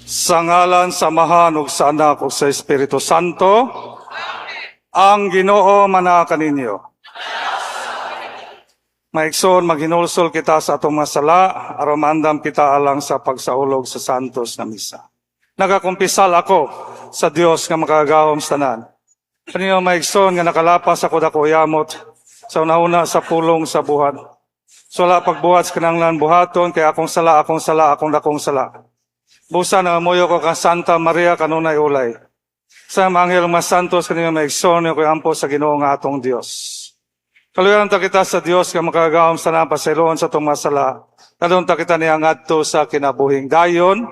Sa ngalan sa Amahan ug sa Anak ug sa Espiritu Santo. Ang Ginoo manaa kaninyo. Maigsoon, maghinulsol kita sa atong mga sala aron maandam kita alang sa pagsaulog sa Santos na Misa. Nagakumpisal ako sa Dios nga makagagahom sa tanan, kaninyo, maigsoon, nga nakalapas ako dako yamot sa una-una, sa pulong, sa buhat. Sa wala pagbuhat sa kinahanglan buhaton, kay akong sala, akong sala, akong dakong sala. Busa nangamuyo ko kang Santa Maria kanunay ulay, sa mga anghel, mga santos, kaninyo, maigsoon, ko ampo sa Ginoo nga atong Dios. Kaluyaran ta kita sa Dios nga makagagahom sa tanan, pasayloon sa atong mga sala. Kadtong ta kita niya ngadto sa kinabuhing dayon.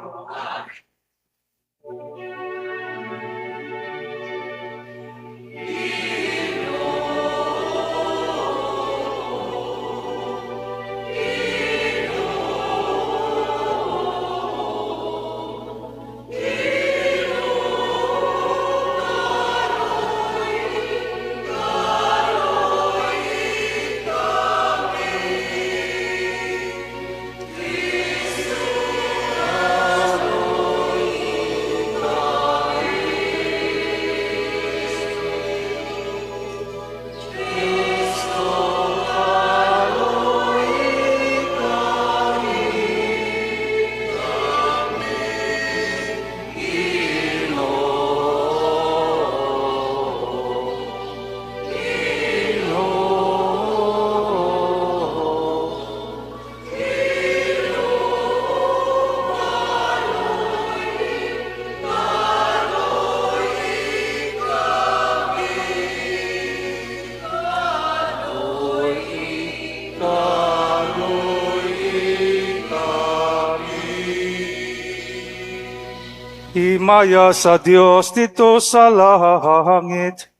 Himaya sa Dios didto sa langit.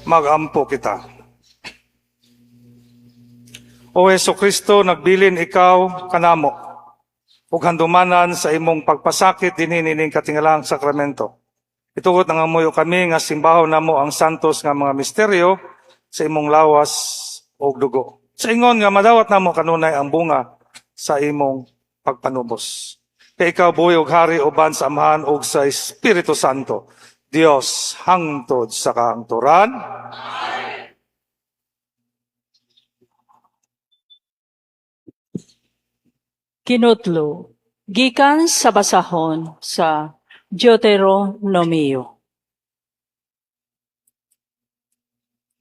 Magampo kita. O Hesu Kristo, nagbilin ikaw kanamo ug handumanan sa imong pagpasakit dinhi nining katingalahang sakramento. Itugot, nangamuyo kami, nga simbahon namo ang santos nga mga misteryo sa imong lawas ug dugo, sa ingon nga madawat namo kanunay ang bunga sa imong pagpanubos. Kay ikaw buhi ug hari uban sa Amahan ug sa Espiritu Santo, Dios, hangtod sa kahangturan. Kinutlo, gikan sa basahon sa Deuteronomio.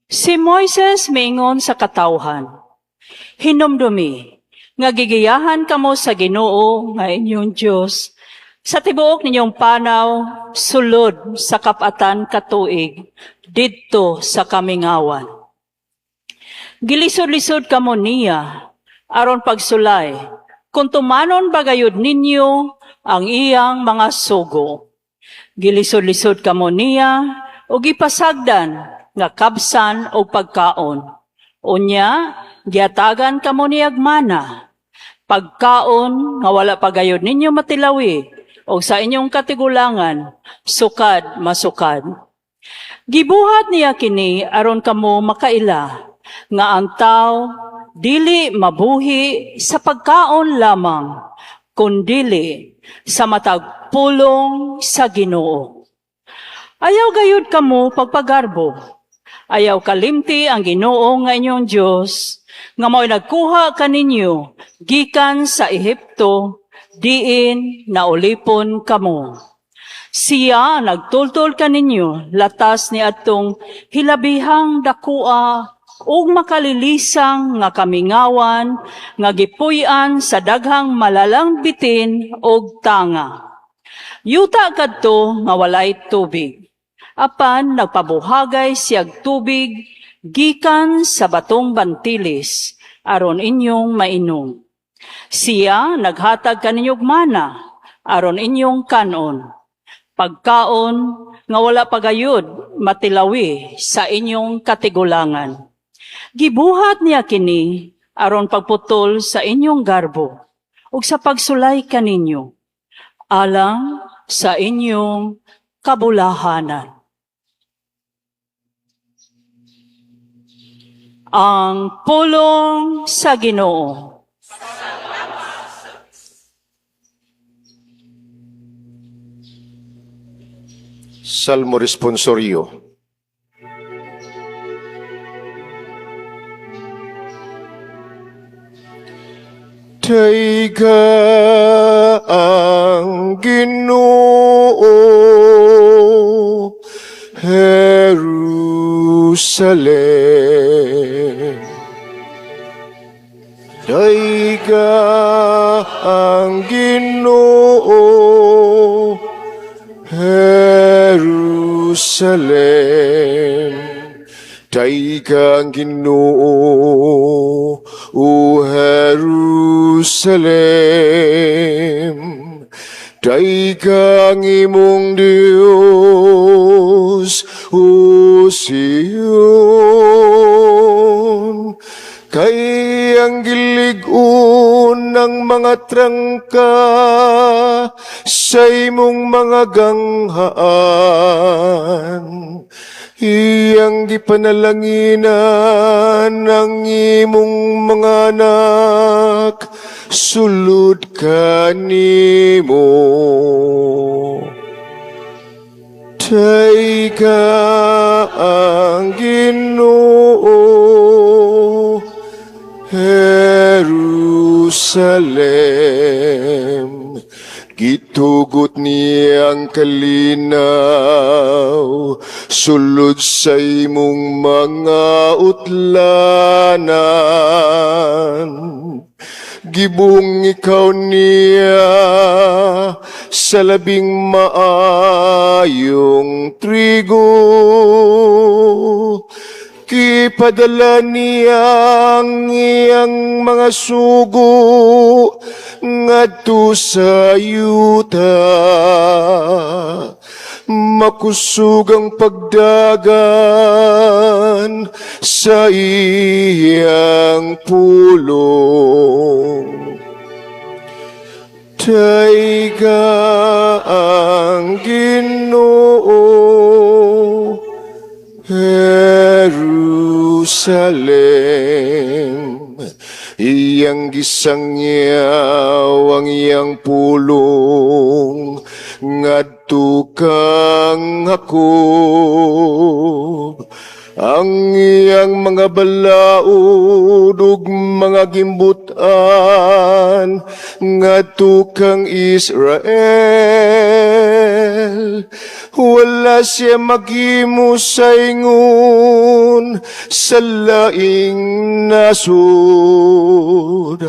Si Moises miingon sa katawhan, "Hinumdumi nga gigiyahan kamo sa Ginoo nga inyong Dios sa tibuok ninyong panaw sulod sa 40 ka tuig didto sa kamingawan. Gilisod-lisod kamo niya aron pagsulay kung tumanon ba gayud ninyo ang iyang mga sugo. Gilisod-lisod kamo niya ug gipasagdan nga kabsan og pagkaon. Unya, giatagan kamo niyag mana, pagkaon nga wala pa gayud ninyo matilawi og sa inyong katigulangan sukad masukad. Gibuhat niya kini aron kamo makaila nga ang tao dili mabuhi sa pagkaon lamang, kundili sa matag pulong sa Ginoo. Ayaw gayud kamo pagpagarbo. Ayaw kalimti ang Ginoo nga inyong Dios nga mao'y nagkuha kaninyo gikan sa Ehipto, diin naulipon kamo. Siya nagtultol kaninyo latas ni adtong hilabihang dakoa ug makalilisang nga kamingawan nga gipuy-an sa daghang malalang bitin ug tanga. Yuta kadto nga walay tubig. Apan nagpabuhagay siyag tubig gikan sa batong bantilis aron inyong mainom. Siya naghatag kaninyog mana aron inyong kanon. Pagkaon nga wala pa gayud matilawi sa inyong katigulangan. Gibuhat niya kini aron pagputol sa inyong garbo ug sa pagsulay kaninyo alang sa inyong kabulahanan." Ang pulong sa Ginoo. Salmo Responsorio. Dayga ang Ginoo, Jerusalem. Dayga ang Ginoo, Jerusalem. Dayga ang Ginoo, O Jerusalem. Dayga ang imong Dios, O Sion. Kay ang gilig-on ng mga trangka sa imong mga ganghaan. Iyang gipanalanginan ang imong mga anak, sulod kanimo. Dayga ang Ginoo, Jerusalem. Gitugot niya ang kalinaw, sulod sa imong mga utlanan. Gibuhong ikaw niya sa labing maayong trigo. Gipadala niya ang iyang mga sugo ngadto sa yuta. Makusog ang pagdagan sa iyang pulong. Dayga ang Ginoo, Jerusalem. Iyang gisangyaw ang iyang pulong ngadto kang Jacob. Ang iyang mga balaod ug mga gimbut-an ngadto kang Israel. Wala siya maghimo sa ingon sa laing nasod.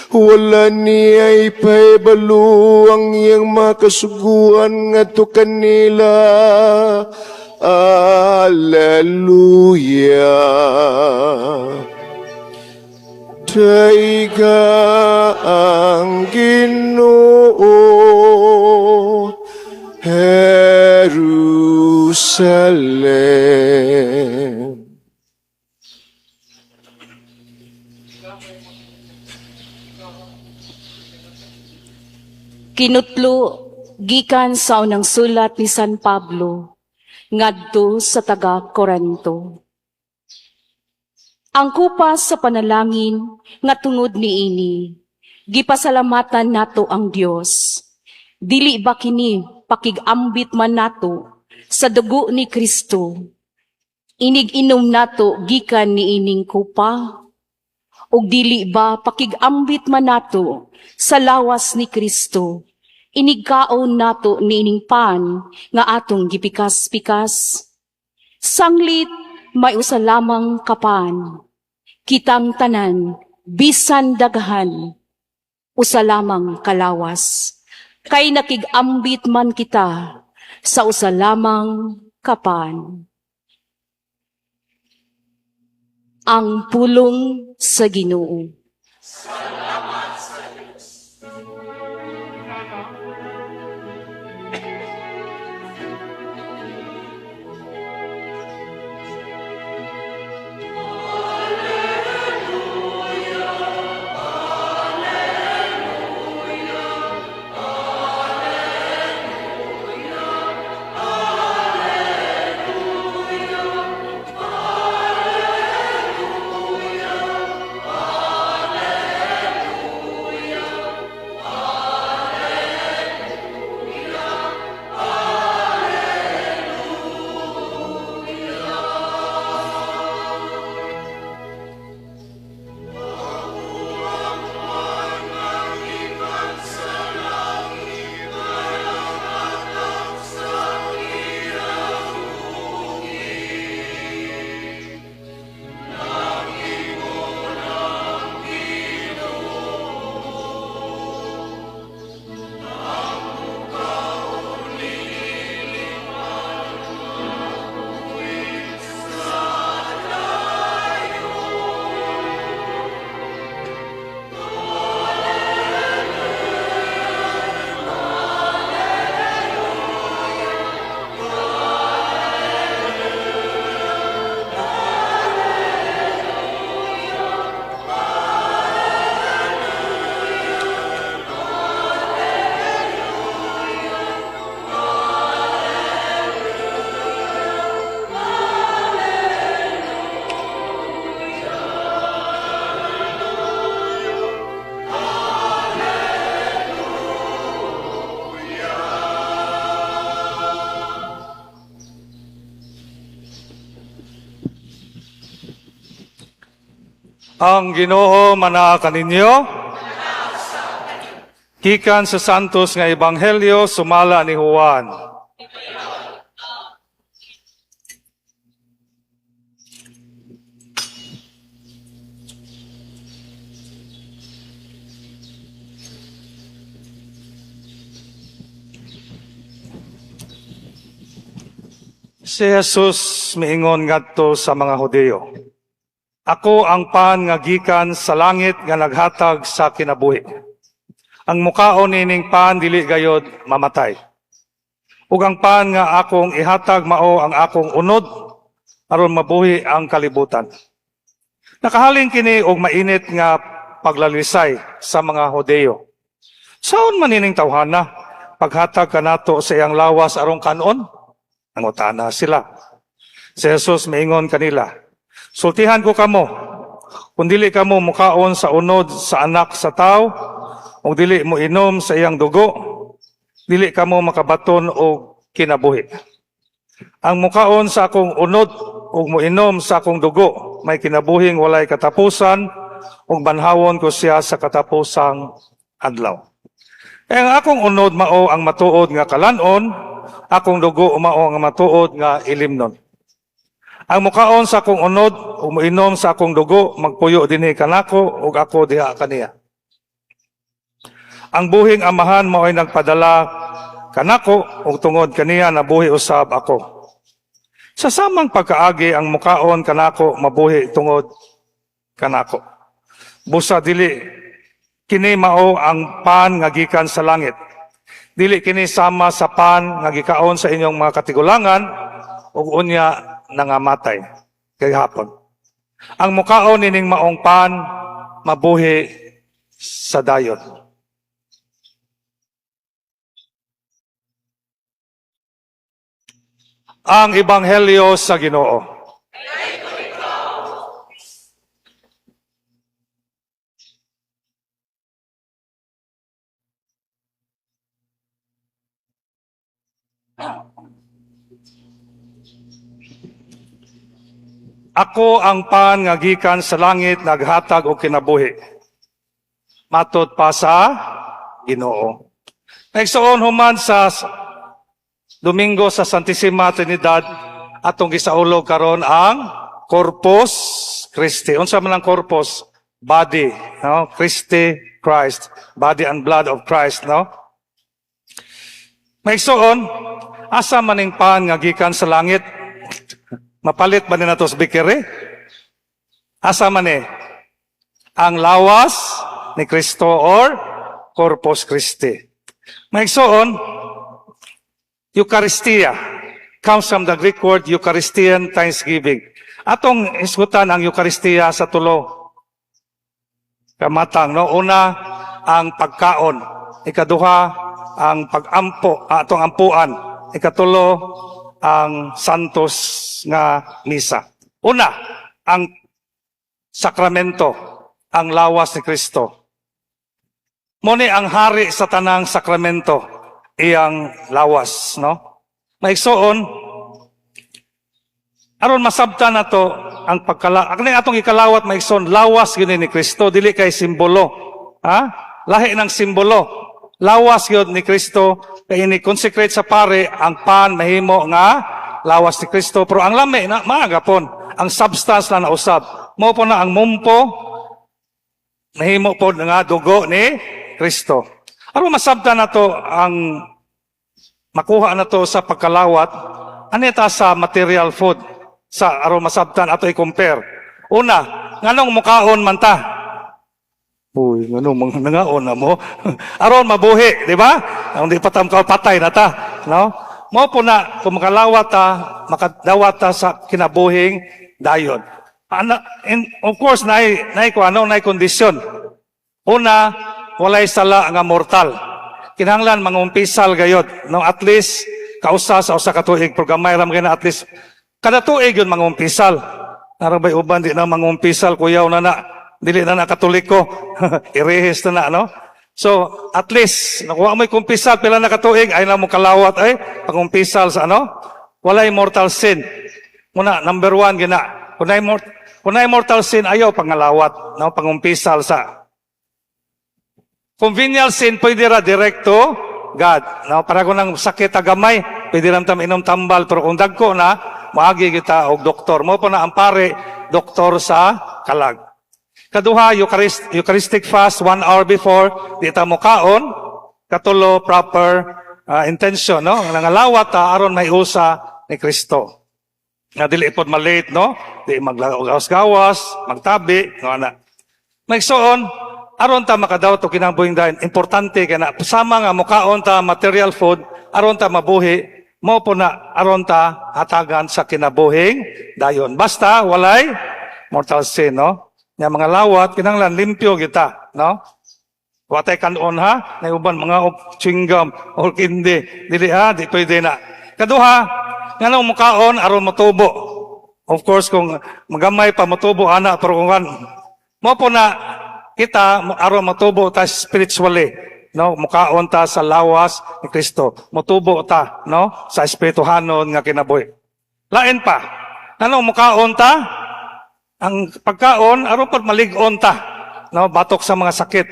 Wala niya ipahibalo ang iyang mga kasuguan ngadto kanila. Alleluia. Dayga ang Ginoo, Jerusalem. Kinutlo gikan sa unang sulat ni San Pablo ngadto sa taga Korinto. Ang kupas sa panalangin nga tungod niini, gipasalamatan nato ang Dios. Dili ba kini pakig-ambit man nato sa dugo ni Kristo? Inig-inom nato gikan niining kupa? Ug dili ba pakig-ambit man nato sa lawas ni Kristo? Inigkaon nato niining pan nga atong gipikas-pikas. Sanglit may usa lamang ka pan. Kitang tanan, bisan daghan, usa lamang kalawas. Kay nakig-ambit man kita sa usa lamang ka pan. Ang pulong sa Ginoo. Ang Ginoo manaa kaninyo. Gikan sa Santos nga Ebanghelyo sumala ni Juan. Si Jesus miingon ngadto sa mga Hudiyo: "Ako ang pan nga gikan sa langit nga naghatag sa kinabuhi. Ang mukaon nining pan dili gayod mamatay. Ug ang pan nga akong ihatag mao ang akong unod aron mabuhi ang kalibutan." Nakahalin kini og mainit nga paglalisay sa mga Hudeyo. "Saon man ining tawhana paghatag kanato sa iyang lawas aron kanon?" nangutana sila. Si Jesus miingon kanila, "Sultihan ko kamo, kung dili kamo mukaon sa unod sa Anak sa Tao ug dili mo inom sa iyang dugo, dili kamo makabaton og kinabuhi. Ang mukaon sa akong unod ug moinom sa akong dugo may kinabuhing walay katapusan, ug banhawon ko siya sa katapusang adlaw. Kay ang akong unod mao ang matuod nga kalanon, akong dugo mao ang matuod nga ilimnon. Ang mukaon sa akong unod ug moinom sa akong dugo magpuyo dinhi kanako ug ako diha kaniya. Ang buhing Amahan mao'y nagpadala kanako ug tungod kaniya nabuhi usab ako. Sa samang pagkaagi, ang mukaon kanako mabuhi tungod kanako. Busa dili kini mao ang pan nga gikan sa langit. Dili kini sama sa pan nga gikaon sa inyong mga katigulangan ug unya nangamatay kay hapon. Ang mukaon nining maong pan mabuhi sa dayon." Ang Ebanghelyo sa Ginoo. "Ako ang pan nga gikan sa langit naghatag og kinabuhi." Matod pa sa Ginoo. Naigsoon, human sa Domingo sa Santissima Trinidad, atong gisaulog karon ang Corpus Christi. Unsa man ang corpus? Body, no? Christi, Christ, body and blood of Christ, no? Maigsoon, asa man ning pan nga gikan sa langit? Mapalit ba ni nato sa bakery? Asa man ni? Ang lawas ni Kristo or Corpus Christi. Maigsoon, Eucharistia comes from the Greek word Eucharistian thanksgiving. Atong isgutan ang Eucharistia sa tulo kamatang, no? Una, ang pagkaon. Ikaduha, ang pagampo, atong ampuan. Ikatulo, ang santos nga misa. Una, ang sakramento, ang lawas ni Kristo. Mao ni ang hari sa tanang sakramento, iyang lawas, no? Maigsoon, aron masabtan nato ang pagkala ang atong ikalawat, maigsoon, lawas gyud ni Kristo, dili kay simbolo. Ha? Lahi ng simbolo. Lawas gyud ni Kristo kay ini consecrate sa pare ang pan, mahimo nga lawas ni Kristo, pero ang lami na maaga pon ang substance na nausab. Mao po na ang mumpo nahimo po nga dugo ni Kristo. Aron masabtan nato ang makuha na to sa pagkalawat, anita sa material food sa aron masabtan ato i-compare. Una, nganong mukaon man ta? Uy, ngano mga nangaon na mo? Aron mabuhi, di ba? Ang di pa tam patay na ta, no? Mao po na kung makalawat ta, makadawat ta sa kinabuhing dayon. Ana, and of course naay naay ko ano, naay kondisyon. Una, walay sala nga mortal. Kinahanglan mangumpisal gayod, no? At least kausa sa usa ka tuig, pero gamay ra man na, at least kada tuig yun mangumpisal. Naa ra bay uban di na mangumpisal, kuyaw na na, dili na na Katoliko. Irehis na na, no? So, at least, nakuha mo'y kumpisal, pila na katuig, ay na mo kalawat ay, pangumpisal sa ano? Walay mortal sin. Muna, number one, gina. Kung naay mortal sin, ayaw pangalawat, no? Pangumpisal sa. Kung venial sin, pwede ra direkto God. No? Para kung nang sakit gamay, pwede ra tam inom tambal, pero kung dagko na, maagi kita og doktor. Mao po na ang pare, doktor sa kalag. Kaduha, Eucharistic fast 1 hour before, di ta mo kaon. Katulo, proper intention, no? Ang nangalawat ta aron may usa ni Kristo. Nga dili pod malate, no? Di maggawas-gawas, magtabi, no ana. Maigsoon, aron ta makadawat og kinabuhing dayon, importante kay na sama nga mukaon ta material food aron ta mabuhi. Mao po na aron ta hatagan sa kinabuhing dayon. Basta walay mortal sin, no? Nya mga lawat kinahanglan limpyo kita, no? Wa tay kanon ha, na uban mga og chewing gum or candy. Dili ha, di pwede na. Kaduha, ngano mukaon? Aron motubo. Of course, kung magamay pa motubo ana, pero kung kan mao po na kita aron motubo ta spiritually, no? Mukaon ta sa lawas ni Kristo, motubo ta, no, sa espirituhanon nga kinabuhi. Lain pa, ngano mukaon ta? Ang pagkaon aron pod malig-on ta, no, batok sa mga sakit.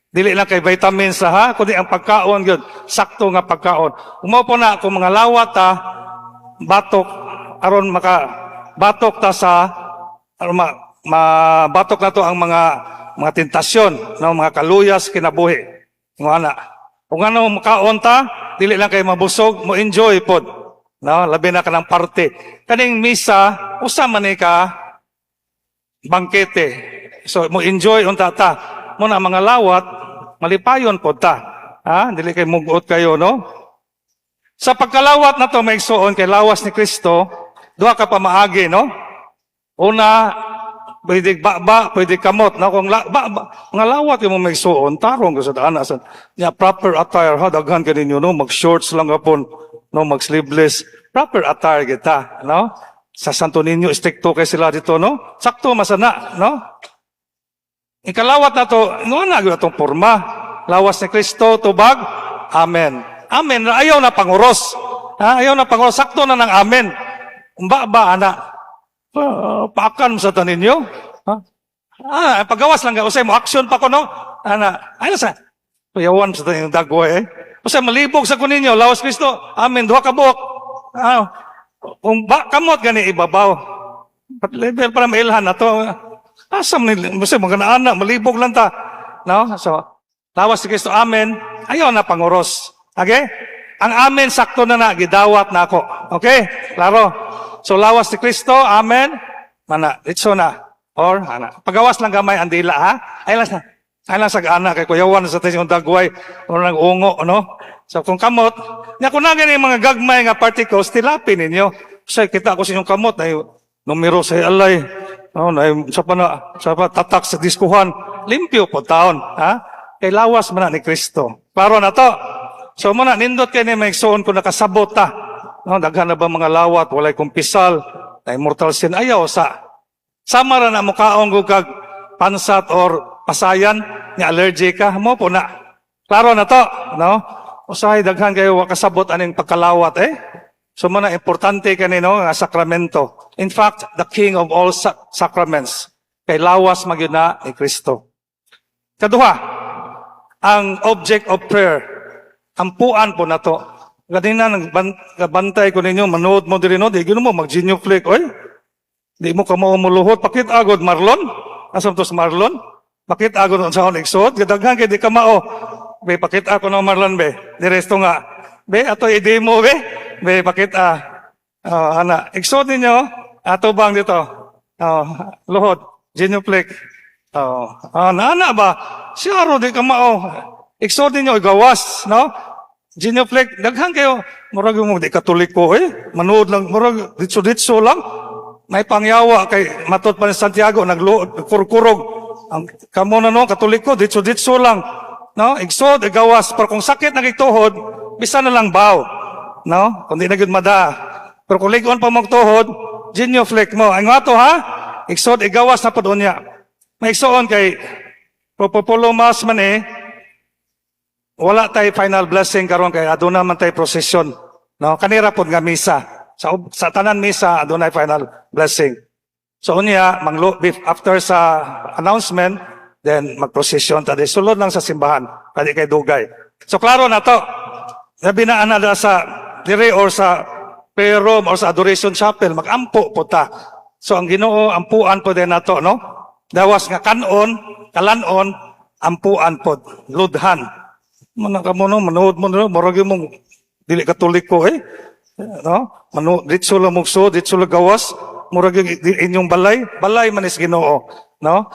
Dili lang kay vitamins ha, kundi ang pagkaon gyud, sakto nga pagkaon. Mao po na kung mga lawat ta, batok aron maka batok ta sa aron mabatok na to ang mga tentasyon, no, mga kaluyas kinabuhi. Ngana. Kung ano makaon ta, dili lang kay mabusog, mo enjoy pod. No, labi na kanang parte. Kaning misa, usa man ni ka bangkete. So mo enjoy unta ta. Mao na mga lawat, malipayon pod ta. Ha? Dili kay mugot kayo, no? Sa pagkalawat na to, mga igsuon, kay lawas ni Kristo, duha ka pamaagi, no? Una, pwede baba, pwede kamot, no? Kung ba, mga lawat yung mga igsuon, tarong ko sa daan, sa, ya, proper attire, ha, daghan ka ninyo, no? Mag-shorts lang gapon, no? Mag-sleeveless. Proper attire kita, no? Sa Santo Niño, strikto kay sila dito, no? Sakto masana, no? Ikalawat na to, no na gyud atong porma. Lawas ni Kristo, tubag, amen. Amen, ayaw na panguros. Ha? Ayaw na panguros, sakto na ng amen. Ba ba ana? Paakan mo sa tanin ninyo. Ha? Ah, pagawas lang ka, usay mo action pa ko, no? Ana, ay sa kuyawan sa tanin dagway eh. Usay malibog sa kuninyo, lawas Kristo, amen, duha ka buok. Ah, kung ba, kamot gani ibabaw. But level para mailhan na to. Asa man ni basta mga ana malibog lang ta. No? So, lawas ni Kristo, amen. Ayaw na panguros. Okay? Ang amen sakto na na gidawat na ako. Okay? Klaro. So lawas ni Kristo, amen. Mana, ditso na. Or ana. Pagawas lang gamay ang dila ha. Ay lang sa ana kay kuyawan sa tayo dagway or nang ungo, no? So kung kamot, nya kun na gani mga gagmay nga particles tilapi ninyo. Say kita ko sa inyong kamot na numero sa alay. No, na sa pa na sa pa tatak sa diskuhan, limpyo po taon, ha? Kay lawas man na ni Kristo. Klaro na to. So mao na nindot kay ni may igsuon kung nakasabot ta. No, daghan na ba mga lawat, walay kumpisal, na mortal sin, ayaw sa. Sama ra na mukaon ko kag pansat or pasayan, nga allergy ka, mao po na. Klaro na to, no? Usahay daghan kayo wa kasabot aning pagkalawat eh. So mao na importante kani, no, nga sakramento. In fact, the king of all sacraments kay lawas magyud na ni Kristo. Kaduha, ang object of prayer, ampuan po na to. Ganina nabantay ko ninyo, manood mo diri, no, di gino mo mag-genuflect, oy. Di mo ka muluhot, pakit agod Marlon. Asa to si Marlon? Pakit agod sa akong igsuot, kadaghan kay di ka mao. Be, pakita ko no Marlon be. Di resto nga. Be, ato i-demo be. Be, pakita. Oh, ana, igsuot ninyo, ato bang dito? Oh, luhod, genuflect. Oh, ah, naana ba? Siyaro di ka mao. Igsuot ninyo gawas, no? Genuflect, daghan kayo. Murag mo di Katoliko eh. Manood lang, murag ditso-ditso lang. May pangyawa kay matot pa ni Santiago naglo kurkurog. Ang kamo na no Katoliko ditso-ditso lang. No? Igsood gawas, pero kung sakit na tuhod, bisan na lang bow. No? Kung di na gyud mada. Pero kung lig-on pa mong tuhod, genuflect mo. Ang ato ha? Igsood igawas na pod unya. May igsoon kay Populo Mass man eh, wala tay final blessing karon kay aduna man tay procession. No, kanira pod nga misa. Sa tanan misa adunay final blessing. So unya manglo after sa announcement, then magprocession ta, sulod lang sa simbahan kadi kay dugay. So klaro na to. Labi na ana da sa dire or sa prayer room or sa adoration chapel, magampo po ta. So ang Ginoo ampuan po din nato, no? Dawas nga kanon, kalanon, ampuan pod, ludhan. Mana ka mo no, manood mo no, murag mong dili Katoliko eh. No? Mano ditso lang mugso, ditso lang gawas, murag yung inyong balay, balay man is Ginoo, no?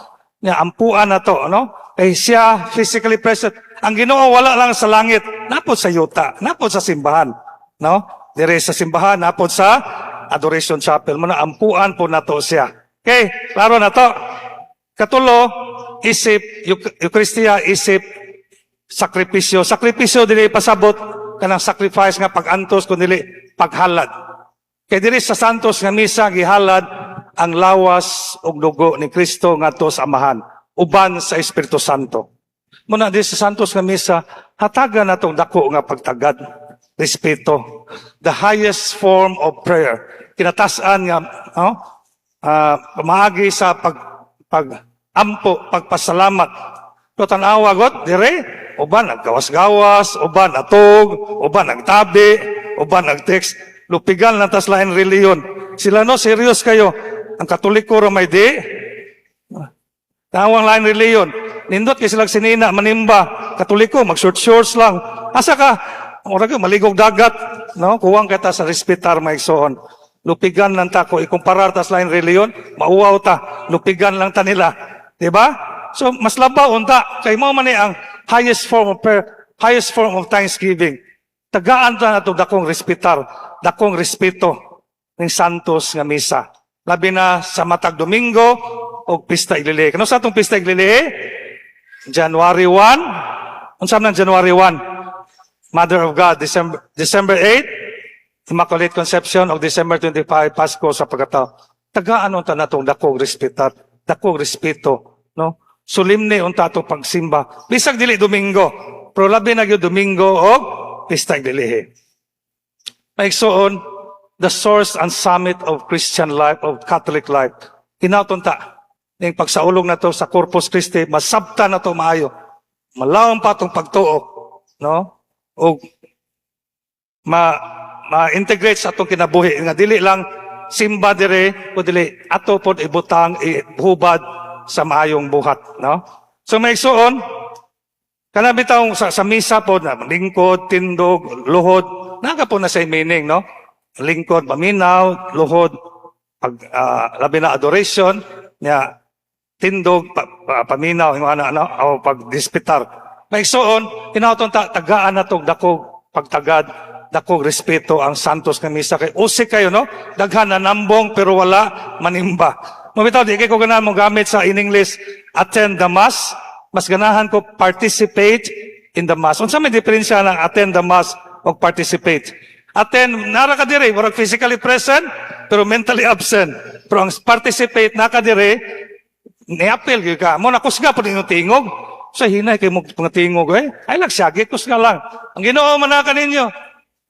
Nya ampuan na to, no? Kay siya physically present. Ang Ginoo wala lang sa langit, napod sa yuta, napod sa simbahan, no? Dire sa simbahan, napod sa Adoration Chapel. Muna, ampuan po nato siya. Okay, klaro na to. Katulo, isip, Eucharistia, isip, sakripisyo. Sakripisyo, dili pasabot kanang sacrifice nga pag-antos, kundi paghalad. Kay diri sa Santos nga Misa gihalad ang lawas ug dugo ni Kristo ngadto sa Amahan uban sa Espiritu Santo. Muna diri sa Santos nga Misa, hatagan natong dako nga pagtagad, respeto. The highest form of prayer. Kinatasan nga, no? Pamaagi sa pag pag ampo, pagpasalamat. Pero tan-awa god dire, uban naggawas-gawas, uban atog, uban nagtabi, uban nag-text. Lupigan lang tas lain reliyon. Sila, no, serious kayo. Ang Katoliko ra may di. Tawang lain reliyon. Nindot kay silang sinina, manimba. Katoliko, mag short shorts lang. Asa ka? Murag maligog dagat. No? Kuwang kita sa respetar, mga igsoon. Lupigan lang ta ko ikumparar tas lain reliyon, mauwaw ta. Lupigan lang ta nila. Di ba? So mas labaw unta kay mao man ni ang highest form of prayer, highest form of thanksgiving. Tagaan ta nato dakong respetar, dakong respeto ng Santos nga Misa. Labi na sa matag Domingo o Pista Iglilihi. Kano sa atong Pista Iglilihi? January 1. Unsa man ang January 1? Mother of God, December 8, Immaculate Conception, o December 25, Pasko sa Pagkatao. Tagaan unta natong dakong respetar, dakong respeto, no? Solemne unta atong pagsimba. Bisag dili Domingo, pero labi na gyud Domingo o Pista Iglilihi. Maigsoon, the source and summit of Christian life, of Catholic life. Hinaut unta ning pagsaulog na to sa Corpus Christi, masabta na to maayo. Malawom pa atong pagtuo, no? O ma ma-integrate sa atong kinabuhi nga dili lang simba dire, o dili ato pod ibutang, ihubad sa maayong buhat, no? So may igsoon, kana bitawng sa misa pod na lingkod, tindog, luhod, naga po na sa meaning, no? Lingkod, paminaw, luhod, pag labi na adoration, nya tindog, paminaw, yung ano, ano, o pagdispetar. May igsoon, hinaut unta, tagaan na tong dakog pagtagad, dakog respeto ang Santos nga Misa. Kay usik kayo, no? Daghan na nambong pero wala manimba. Mabitaw, di kay ko ganahan mo gamit sa in English, "attend the Mass." Mas ganahan ko "participate in the Mass." Unsa may diferensya ng "attend the Mass" o "participate"? "Attend", nara ka dire, murag physically present, pero mentally absent. Pero ang "participate", naka dire, niapil gyud ka. Mo nakusga po inyong tingog. Sa hinay kay mo mga tingog eh. Ay lang syagit, kusga lang. Ang Ginoo man na kaninyo.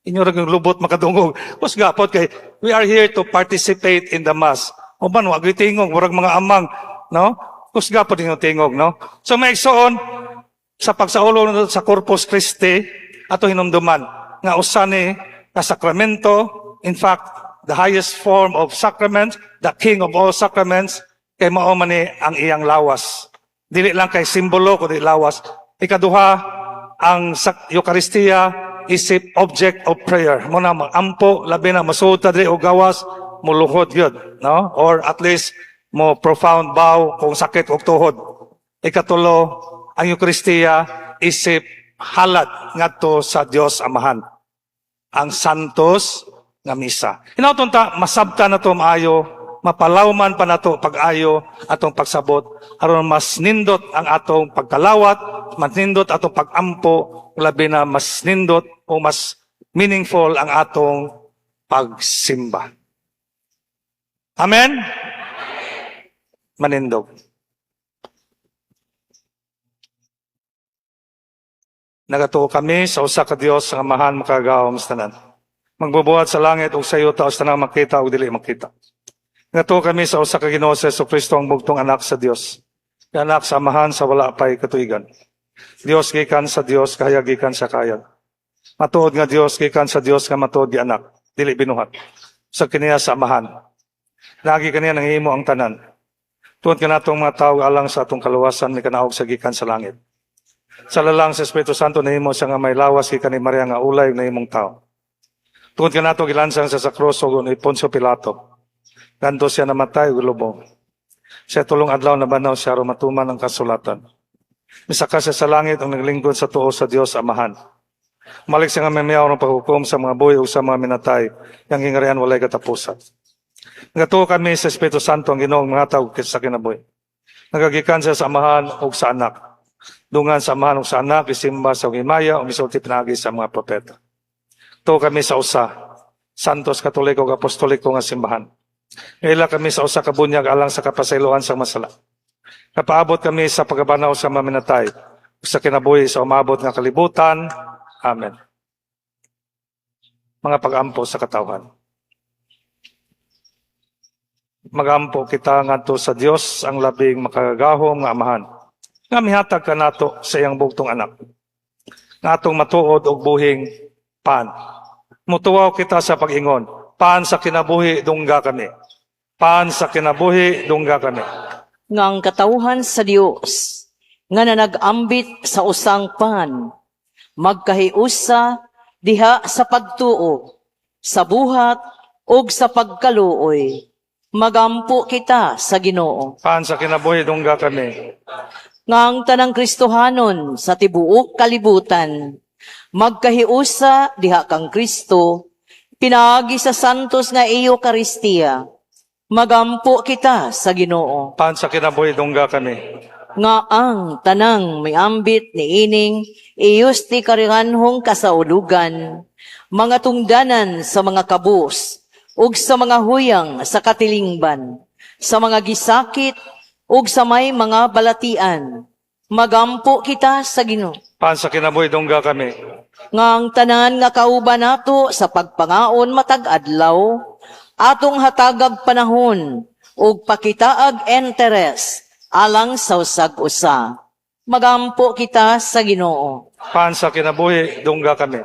Inyo ra yung lubot makadungog. Kusga pod kay we are here to participate in the Mass. O man wa gyud tingog, murag mga amang, no? Kusga pod inyong tingog, no? So may igsoon, sa pagsaulog sa Corpus Christi, ato hinumduman nga usa ni ka sakramento, in fact, the highest form of sacrament, the king of all sacraments, kay mao man ni ang iyang lawas. Dili lang kay simbolo kundi lawas. Ikaduha, ang Eucharistia isip object of prayer. Mo na ampo, labi na masuod ta diri og gawas, muluhod gyud, no? Or at least mo profound bow kung sakit og tuhod. Ikatulo, ang Eucharistia isip halad ngadto sa Dios Amahan. Ang Santos nga Misa. Hinaut unta masabta na to maayo, mapalawman pa nato pag-ayo atong pagsabot aron mas nindot ang atong pagkalawat, mas nindot atong pagampo, labi na mas nindot o mas meaningful ang atong pagsimba. Amen? Manindog. Nagatuo kami sa usa ka Dios nga Amahan makagagahom sa tanan. Magbubuhat sa langit ug sa yuta, sa tanang makita ug dili makita. Nagatuo kami sa usa ka Ginoo sa Kristo, ang bugtong anak sa Dios. Anak sa Amahan sa wala pay katuigan. Dios gikan sa Dios, kahayag gikan sa kahayag. Matuod nga Dios gikan sa Dios nga matuod gianak, dili binuhat. Usa kaniya sa Amahan. Lagi kaniya nangihimo ang tanan. Tungod kanatong mga tawo alang sa atong kaluwasan mikanaog sa gikan sa langit. Sa lalang sa Espiritu Santo nahimo siya nga may lawas gikan ni Maria nga ulay ug nahimong tao. Tungod kanato gilansang siya sa krus ug ni Poncio Pilato. Ganto siya namatay ug lubong. Sa tulong adlaw nabanhaw siya aron matuman ang kasulatan. Misaka siya sa langit ug naglingkod sa tuo sa Dios Amahan. Malik siya nga mamiyaw ng paghukom sa mga buhi ug sa mga minatay, iyang gingharian walay katapusan. Nagatuo kami sa Espiritu Santo, ang Ginoong mangatag sa kinabuhi. Nagagikan siya sa Amahan ug sa Anak. Dungan sa Amahan ug sa Anak, isimba sa himaya, ug misulti pinaagi sa mga propeta. Tuo kami sa usa, Santos Katoliko ug Apostoliko nga simbahan. Ngaila kami sa usa ka bunyag alang sa kapasayloan sa masala. Kapaabot kami sa pagkabanhaw sa mga minatay, ug sa kinabuhi sa umabot nga kalibutan. Amen. Mga pagampo sa katawhan. Magampo kita ngadto sa Dios ang labing makagagahom nga Amahan, nga mihatag kanato sa iyang bugtong anak, nga atong matuod og buhing pan. Mutuwaw kita sa pag-ingon, "Pan sa kinabuhi, dungga kami. Pan sa kinabuhi, dungga kami." Nga ang katawhan sa Dios nga nanag-ambit sa usang pan magkahiusa diha sa pagtuo, sa buhat ug sa pagkaluoy. Magampo kita sa Ginoo. Pan sa kinabuhi, dungga kami. Nga ang tanang Kristohanon sa tibuok kalibutan magkahiusa diha kang Kristo pinaagi sa santos nga Eucharistia. Magampo kita sa Ginoo. Pan sa kinabuhi, dungga kami. Nga ang tanang miambit niining iyusti karihanhong kasaulugan, mga tungdanan sa mga kabus ug sa mga huyang sa katilingban, sa mga gisakit ug sa may mga balatian. Magampo kita sa Ginoo. Pan sa kinabuhi, dungga kami. Nga ang tanan nga kauban nato sa pagpangaon matag adlaw atong hatagag panahon ug pakitaag interes alang sa usag usa. Magampo kita sa Ginoo. Pan sa kinabuhi, dungga kami.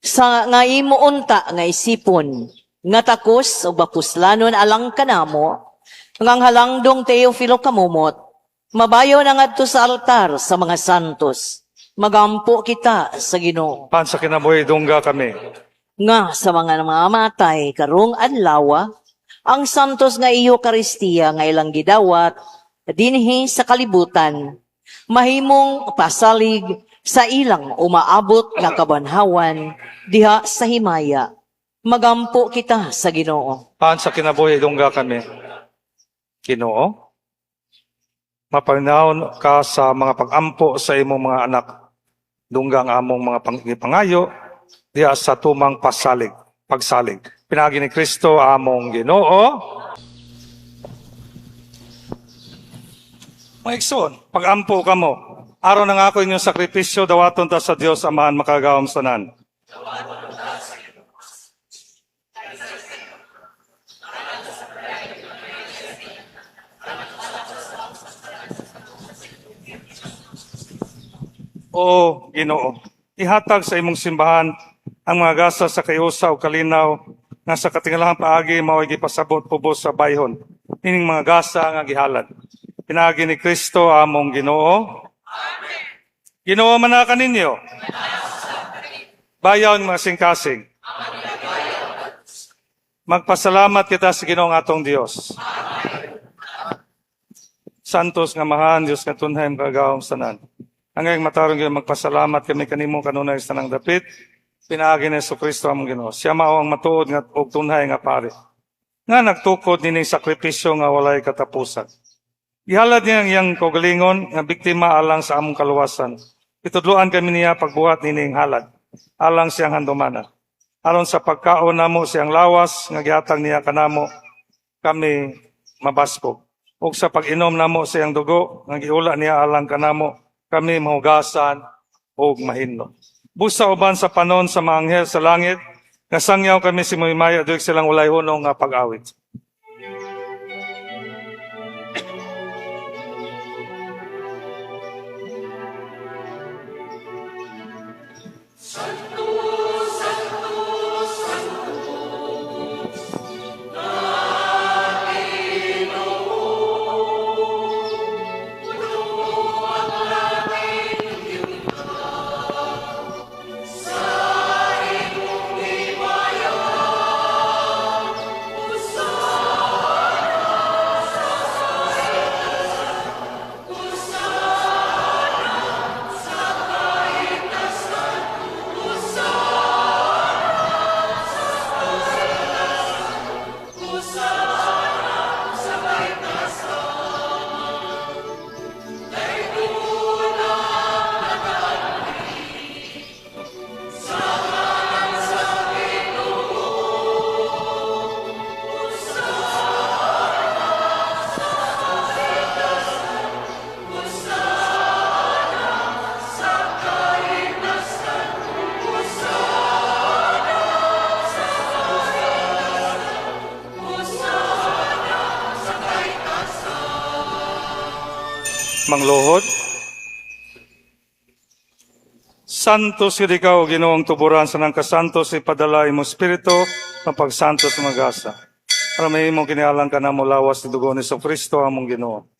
Sa nga imo unta nga isipon nga takos ug mapuslanon alang kanamo, nga ang halangdong Teofilo Camomot mabayo na ngadto sa altar sa mga santos. Magampo kita sa Ginoo. Pan sa kinabuhi, dungga kami. Nga sa mga namamatay karong adlaw, ang santos nga Eucharistia nga ilang gidawat dinhi sa kalibutan mahimong pasalig sa ilang umaabot nga kabanhawan diha sa himaya. Magampo kita sa Ginoo. Pan sa kinabuhi, dungga kami. Ginoo, mapaminawon ka sa mga pagampo sa imong mga anak. Dungga ang among mga pangayo diha sa tumang pasalig, pagsalig. Pinaagi ni Kristo among Ginoo. Mga igsoon, pagampo kamo. Aron ang ako inyong sakripisyo, dawaton ta sa Dios Amahan makagagahom sa tanan. O Ginoo, ihatag sa imong simbahan ang mga gasa sa kayusa o kalinaw nga sa katingalahang paagi mao'y gipasabot ubos sa bayhon ining mga gasa nga gihalad. Pinaagi ni Kristo among Ginoo. Ginoo manaa kaninyo. Bayaw ang mga kasing. Magpasalamat kita sa Ginoo nga atong Dios. Santos nga Amahan, Dios nga tunhay makagagahom sa tanan. Angayang matarong gyud magpasalamat kami kanimo kanunay sa tanang dapit. Pinaagi ni Kristo among Ginoo. Siya mao ang matuod nga og tunhay nga pari, nga nagtukod nining sakripisyo nga walay katapusan. Gihalad niya ang iyang kaugalingon nga biktima alang sa among kaluwasan. Itudloan kami niya pagbuhat nining halad alang siyang handumanan. Aron sa pagkaon namo siyang lawas nga gihatag niya kanamo, kami mabaskog. Ug sa pag-inom namo siyang dugo nga giula niya alang kanamo, kami mahugasan ug mahinlo. Busa uban sa panon sa mga anghel sa langit, nga sangyaw kami sa imong himaya duyog silang walay hunong nga pag-awit. Mangluhod. Santos gid ikaw, Ginoong tuburan sa nang kasantos, ipadala imo Espiritu ang pagsantos sa magasa. Para mahimo kinialang ka na mo lawas ni dugo ni Kristo among Ginoo.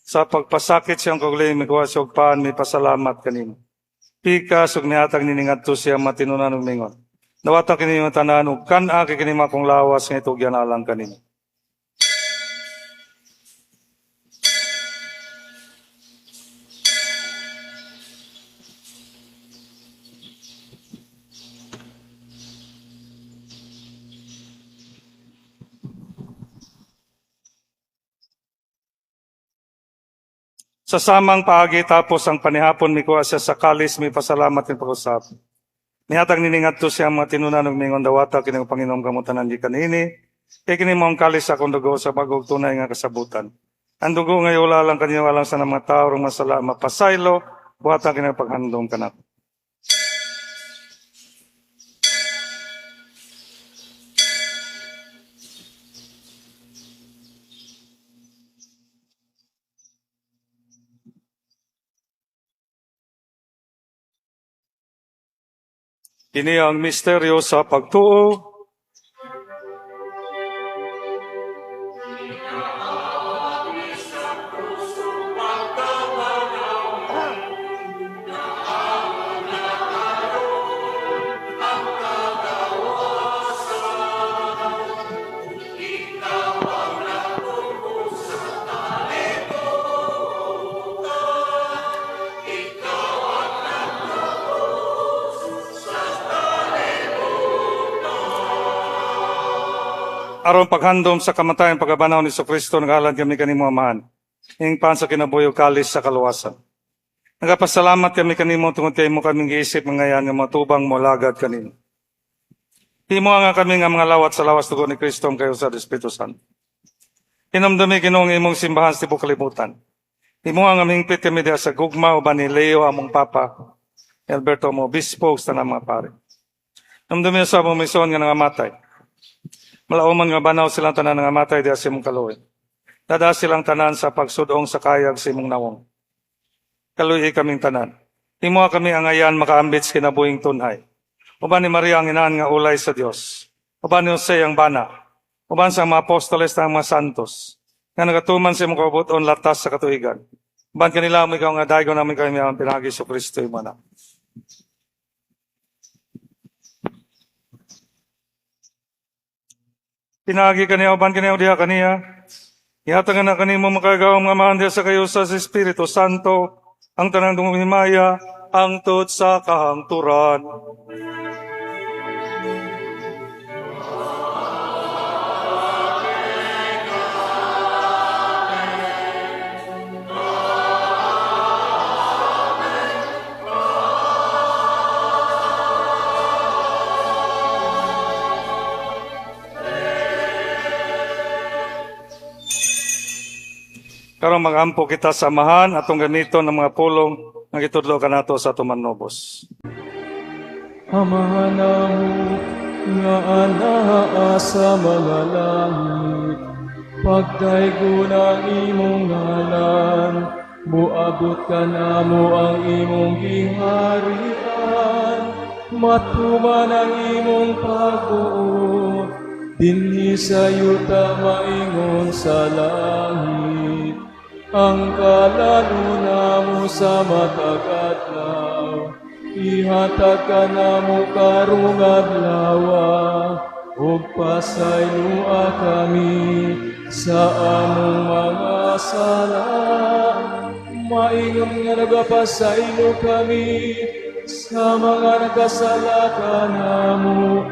Sa pagpasakit siyang kaugalingon, mikuha siya og pan, may pasalamat kanimo. Pikas ug nihatag nini ngadto siya matinunan ug mingon: "Dawata kini inyong tanan ug kan-a kay kini akong lawas nga itugyan alang kaninyo." Sa samang paagi tapos ang panihapon, mikuha siya sa kalis, may pasalamat ning pag-usap. Nihatag nini ngadto siya mga tinunan ug mingon, "Dawata kini ug panginom kamo tanan gikan niini. Kay kini mao ang kalis sa akong dugo sa bag-ong tunay nga kasabutan. Ang dugo nga iula alang kaninyo alang sa mga tawo nga masala mapasaylo, buhata kini paghandom kanako." Kini ang misteryo sa pagtuo. Aron paghandom sa kamatayon pagkabanhaw ni Kristo, naghalad kami kanimo, Amahan. Hingpan sa kinabuhi ug kalis sa kaluwasan. Nagapasalamat kami kanimo tungod kay imo kaming giisip mangayan nga matubang molagad kanimo. Himo nga kami nga mga lawat sa lawas dugo ni Kristo ang kayo sa Espiritu Santo. Hinumdumi, Ginoo, ang imong simbahan sa tibuok kalibutan. Himo nga mahingpit kami diha sa gugma uban ni Leo among Papa, ni Alberto among Obispo ug sa tanang mga pare. Hinumdumi sa among mga nga nangamatay. Malauman nga banhaw silang tanan nangamatay diha sa imong kaluoy. Dad-a silang tanan sa pagsudong sa kayag sa imong nawong. Kaluy kaming tanan. Himoa kami angayan makaambit sa kinabuhing tunhay. Uban ni Maria ang inahan nga ulay sa Dios. Uban ni Jose ang bana. Uban sa mga apostoles ng mga santos nga nagatuman sa imong kabubut-on latas sa katuigan. Uban kanila mo ikaw nga daygon namin kami ang pinaagi sa Kristo imo anak. Pinaagi kaniya uban kaniya diha kaniya. Ihatag na kanimo makagagahom nga Amahan diha sa kayo sa Espiritu Santo ang tanang dungog himaya hangtod sa kahangturan. Karon magampo kita sa Amahan atong gamiton ng mga pulong nga gitudlo kanato sa atong Manunubos. Amahan namo nga anaa sa mga langit, pagdaygon ang imong ngalan, muabot kanamo ang imong giharian, matuman ang imong pagbuot, dinhi sa yuta maingon sa langit. Ang kalaluna namo sa matag adlaw, ihatag kanamo karong adlawa, ug pasayloa kami sa among mga sala, maingon nga nagapasaylo kami sa mga nagkasala kanamo,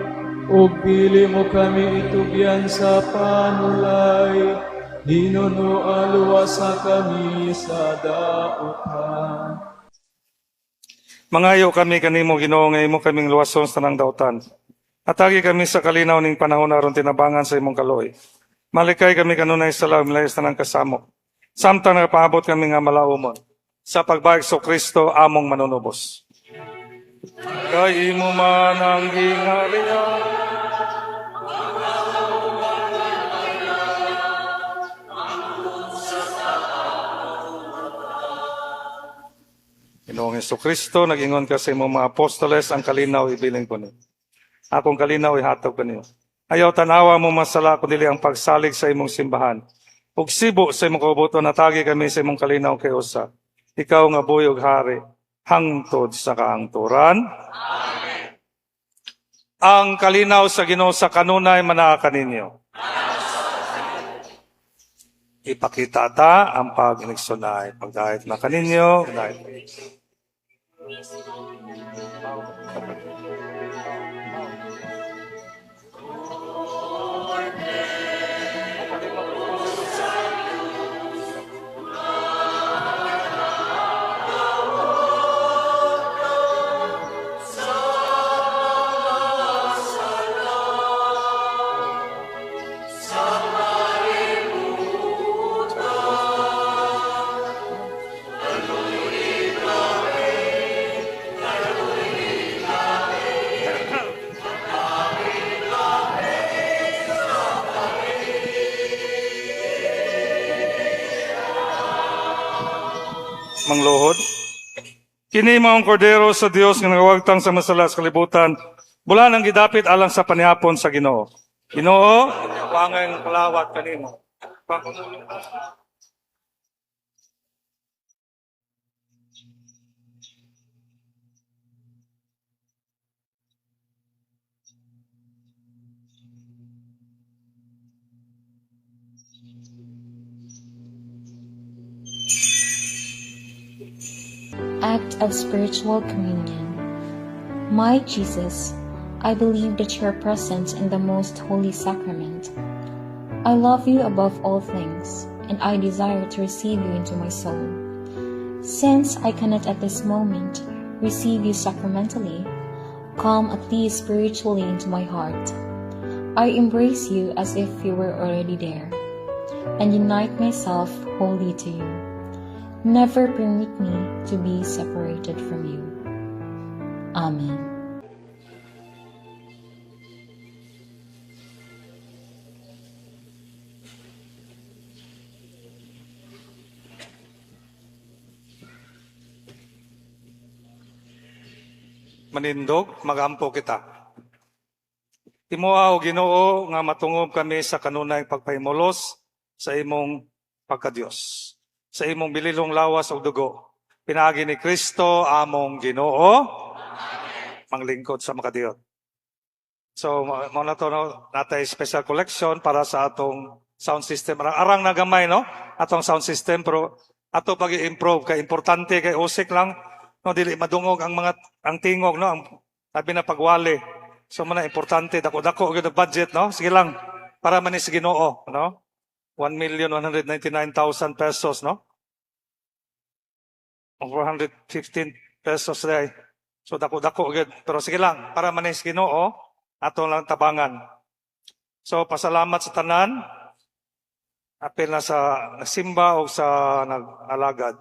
ug dili mo kami itugyan sa panulay, hinunoa luwasa kami sa dautan. Mangayo kami kanimo, Ginoo, nga imo kaming luwason sa tanang dautan. Hatagi kami sa kalinaw ning panahon aron tinabangan sa imong kaluoy. Malikay kami kanunay sa laom layo sa tanang kasamok. Samtang nagapaabot kami nga malaumon sa pagbalik sa Kristo among manunubos. Kay imo man ang gingharian, Kristo, nag-ingon ka sa imong mga apostoles, "Ang kalinaw ibilin ko ninyo. Akong kalinaw ihatag ko ninyo. Ayaw tanawa among mga sala, kundi ang pagsalig sa imong simbahan. Ug sibo sa imong kabubut-on, hatagi kami sa imong kalinaw kay usa. Ikaw nga buhi ug hari, hangtod sa kahangturan. Ang kalinaw sa Ginoo sa kanunay manaa kaninyo. Ipakita ta ang pag-inigsunay. Pagdahit na kaninyo, dahit. Mangluhod. Kini mao ang kordero sa Dios nga nagawagtang sa mga sala sa kalibutan. Bulahan ang gidapit alang sa panihapon sa Ginoo. Ginoo, wangay ng kalawat kanimo. Act of Spiritual Communion. My Jesus, I believe that you are present in the most holy sacrament. I love you above all things, and I desire to receive you into my soul. Since I cannot at this moment receive you sacramentally, come at least spiritually into my heart. I embrace you as if you were already there, and unite myself wholly to you. Never permit me to be separated from you. Amen. Manindog, magampo kita. Himoa, o Ginoo, nga matungob kami sa kanunay pagpahimulos sa imong pagkadiyos, sa imong bililong lawas ug dugo. Pinaagi ni Kristo among Ginoo. Manglingkod sa makadiyot. So, mao na to, no, natay special collection para sa atong sound system. Arang, arang na gamay, no? Atong sound system, pero ato pag i-improve kay importante kay usik lang, no, dili madungog ang mga ang tingog, no, ang labi na pagwali. So mao na importante, dako-dako gyud ang budget, no? Sige lang, para man ni sa Ginoo, no? 1,199,000 pesos, no? 415 pesos day. So dako-dako gyud, pero sige lang, para man ni sa Ginoo, ato lang tabangan. So pasalamat sa tanan, apil na sa nagsimba o sa nag-alagad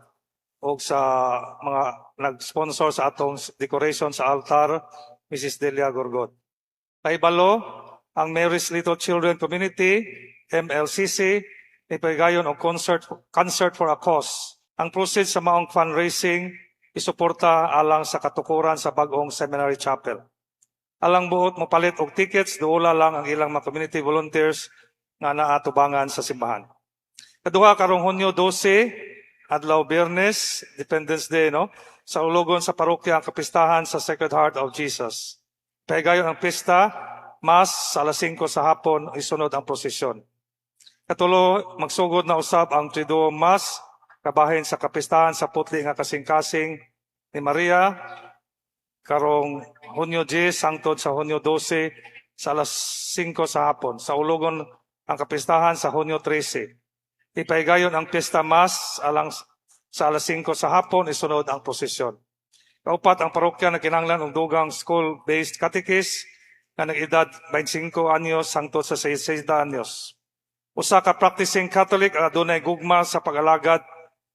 o sa mga nag-sponsor sa atong decoration sa altar, Mrs. Delia Gorgot. Pahibalo, ang Mary's Little Children Community, MLCC, nipahigayon og concert for a cause. Ang proceeds sa maong fundraising isuporta alang sa katukuran sa bag-ong Seminary Chapel. Alang buot mopalit og tickets, duola lang ang ilang mga community volunteers nga naatubangan sa simbahan. Kaduha, karong Hunyo 12, adlaw Biyernes, Independence Day, no? Sa ulogon sa parokya ang kapistahan sa Sacred Heart of Jesus. Pahigayon ang pista, Mass sa alas 5 sa hapon, isunod ang prosesyon. Katulo, magsugod na usab ang Triduum Mass, kabahin sa kapistahan sa putli nga kasing-kasing ni Maria, karong Hunyo 10 hangtod sa Hunyo 12 sa alas 5 sa hapon. Sa ulogon ang kapistahan sa Hunyo 13. Ipahigayon ang piyesta Mass alang sa alas 5 sa hapon, isunod ang prosesyon. Kaupat, ang parokya na kinahanglan og dugang school-based catechist nga nag-edad 25 anyos hangtod sa 60 anyos. Usa ka practicing Catholic ang adunay gugma sa pag-alagad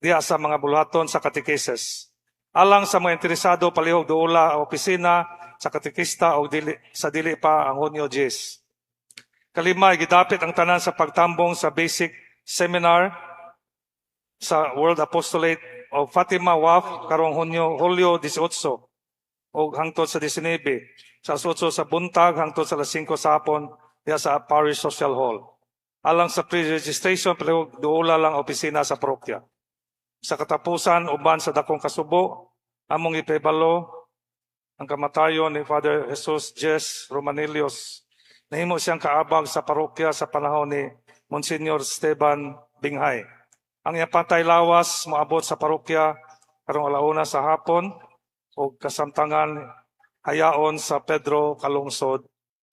diha sa mga buluhaton sa catechesis. Alang sa mga interesado, palihog duola ang opisina sa katekista o dili, sa dili pa ang Hunyo 10. Kalima, gidapit ang tanan sa pagtambong sa basic seminar sa World Apostolate of Fatima Wharf karong Hunyo, Hulyo 18 og hangtod sa 19 sa alas 8 sa buntag hangtod sa alas 5 sa hapon diha sa Parish Social Hall. Alang sa pre-registration, pero duola lang ang opisina sa parokya. Sa katapusan, uban sa dakong kasubo, among ipahibalo ang kamatayon ni Father Jesus Jess Romanillos. Nahimo siyang kaabag sa parokya sa panahon ni Monsignor Esteban Binghay. Ang iyang patay lawas moabot sa parokya karong alauna sa hapon o kasamtangan hayaon sa Pedro Calungsod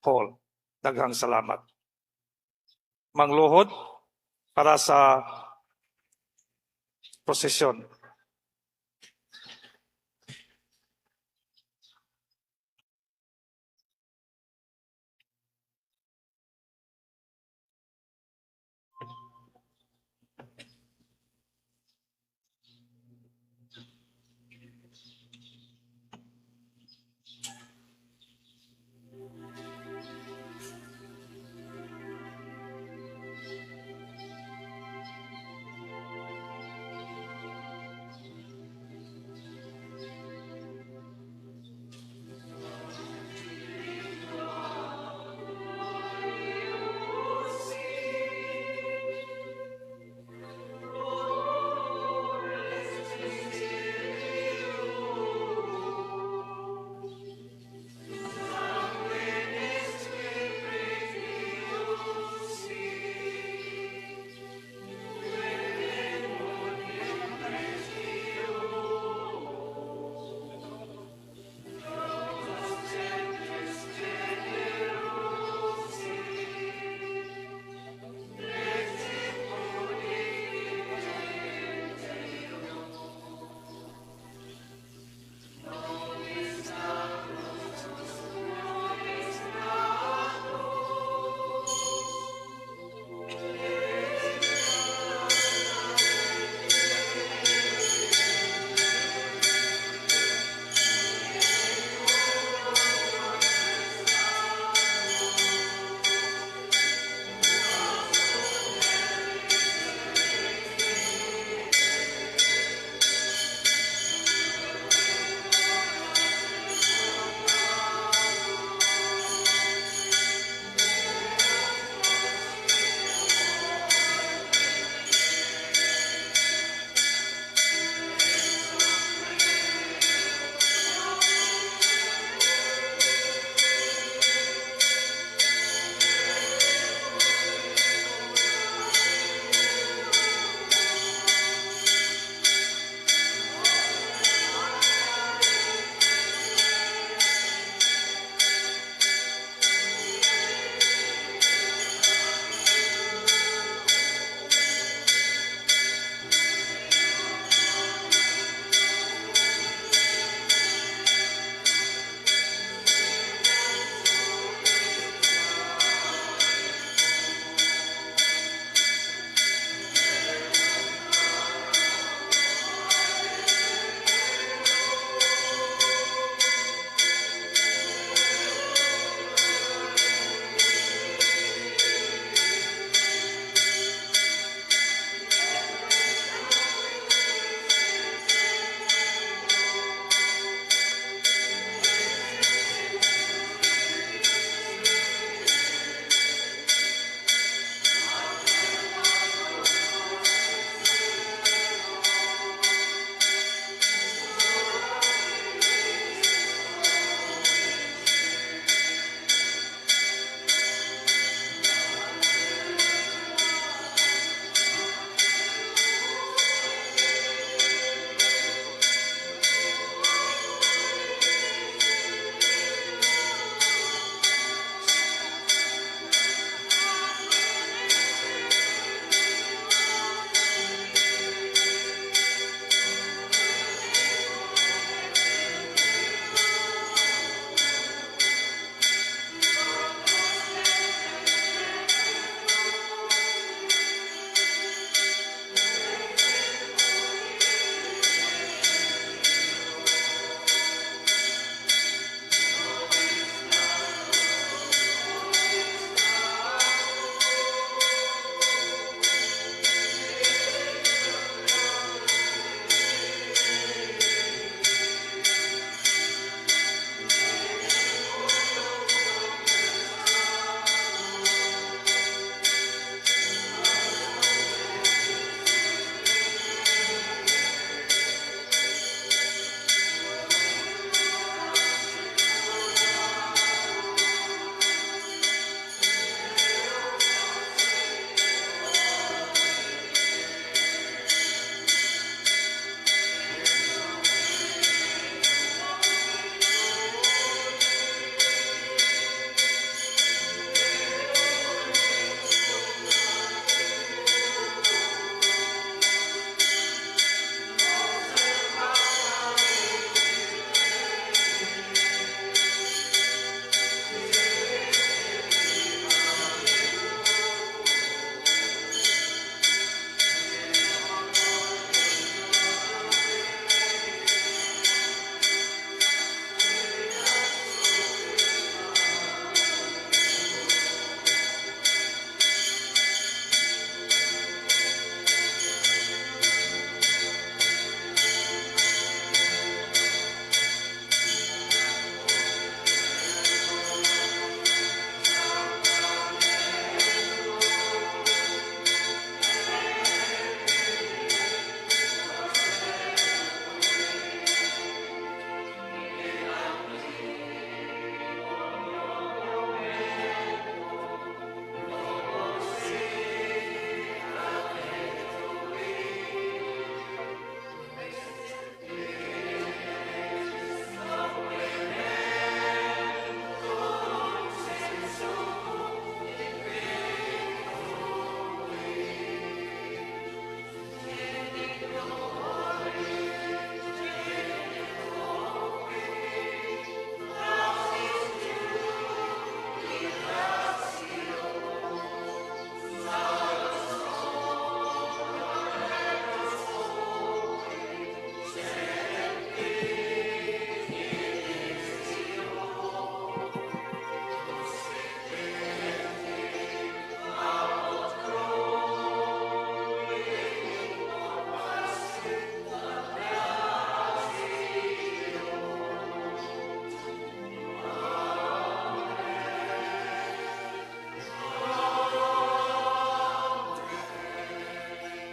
Hall. Daghang salamat. Mangluhod para sa prosesyon.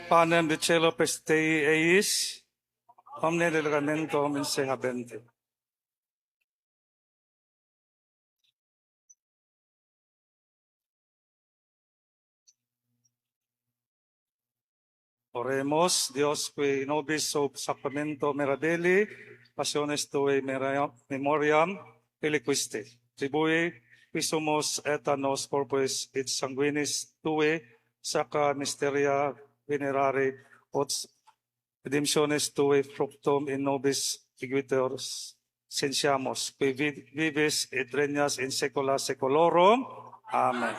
Panem de cielo prestei eis, omne delegamentum in se habente. Oremus, Dios qui nobis sub sacramento mirabili, passionis tuae memoriam reliquisti. Tribui, qui sumus et a nos corporis et sanguinis tuae, sacra mysteria venerare, ut redemptionis tuae fructum in nobis aequiter sciamus, qui vivis et regnas in saecula saeculorum. Amen.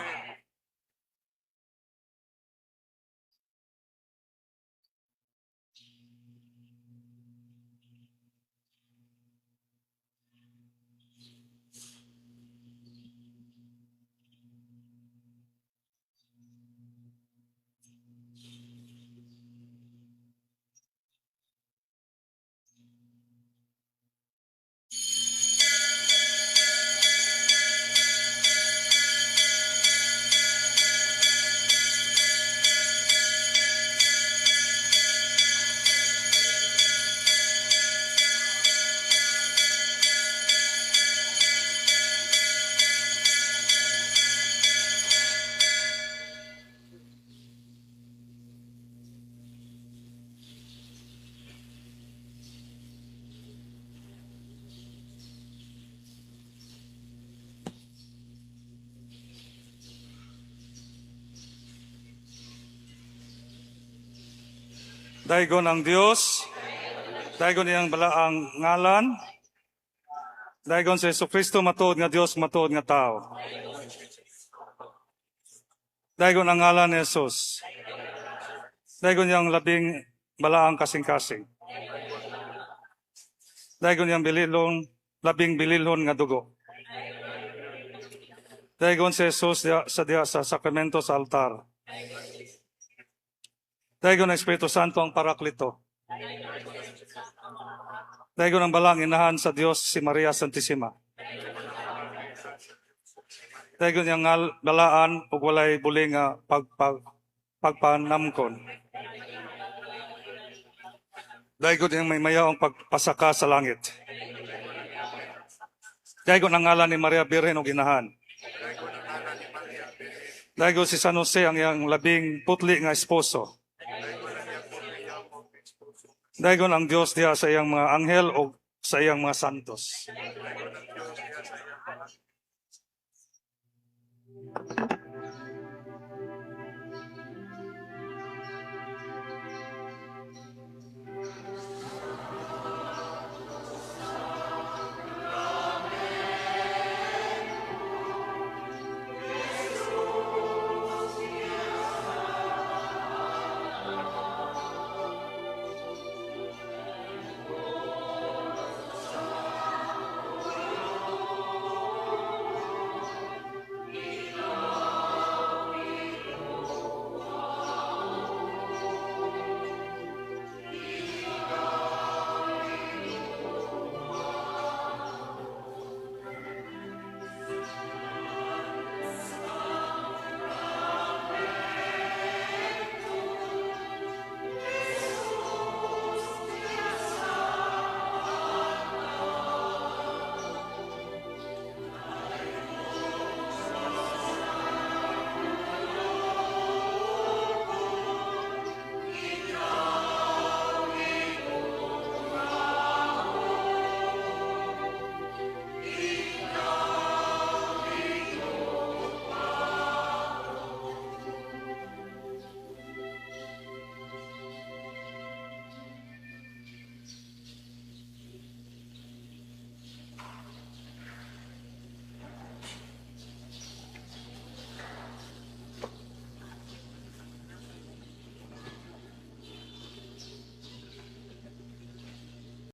Daygon ang Dios, daygon iyang balaang ngalan, daygon si Jesu Kristo matuod nga Dios, matuod nga tao. Daygon ang ngalan ni Jesus. Daygon iyang labing balaang kasing-kasing. Daygon iyang bililon, labing bililhon nga dugo. Daygon si Jesus diha sa sakramento sa altar. Daygon ang Espiritu Santo ang Paraklito. Daygon ang balaang inahan sa Dios si Maria Santissima. Daygon iyang balaan ug walay buli nga pagpanamkon. Daygon iyang may mayaong pagpasaka sa langit. Daygon ang ngalan ni Maria Birhen ug inahan. Daygon si San Jose ang iyang labing putli nga esposo. Daygon ang Dios diha sa iyang mga anghel o sa iyang mga santos.